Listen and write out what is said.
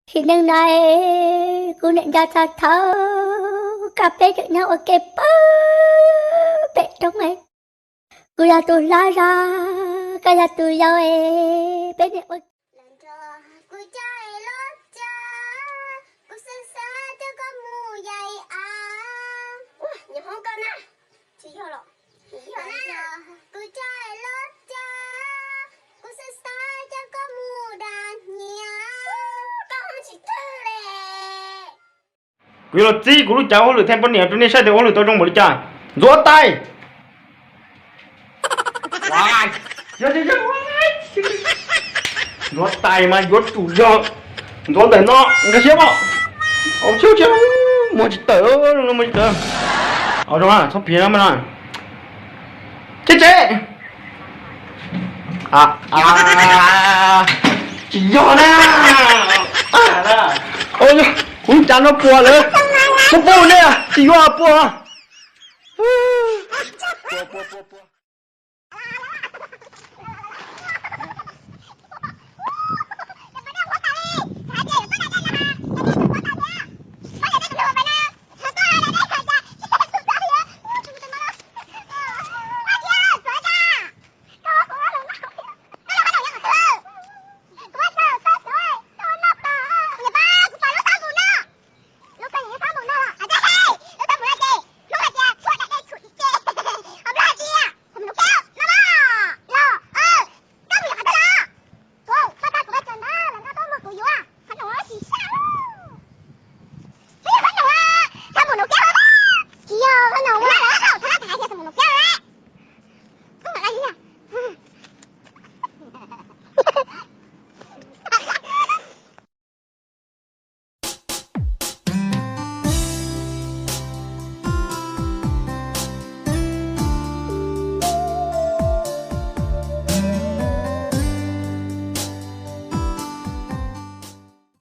Sim neej no kuv niam nco txog thaum koj peb tseem nyob ua ke pem roob. Kuv yog tus hlob zog, koj yog tus yau es peb niam ua ke. Kuv coj lub cav, kuv xav xav coj koj mus yaim av. Ua, nyuam hoob koj na. Tsis yog los? Kuv coj lub cav, kuv xav xav coj koj mus da hniav. Koj tsis tag li. Kuv yuav los txib kuv lub cav ua hauj lwm theej poj niam rau nej saib tias ua hauj lwm tau zoo npaum li cas. Ntxuav tais. Ntxuav tais mas yuav tsum yog ntxuav ntawm no, nkag siab mas. Au, muag tsis tawm, muag tsis tawm. Au, zoo na, txhob phiv na. Tsev tsev. Tsis yog na. Kuv cas no puas lawm. Puas puas ne, tsis yuav puas.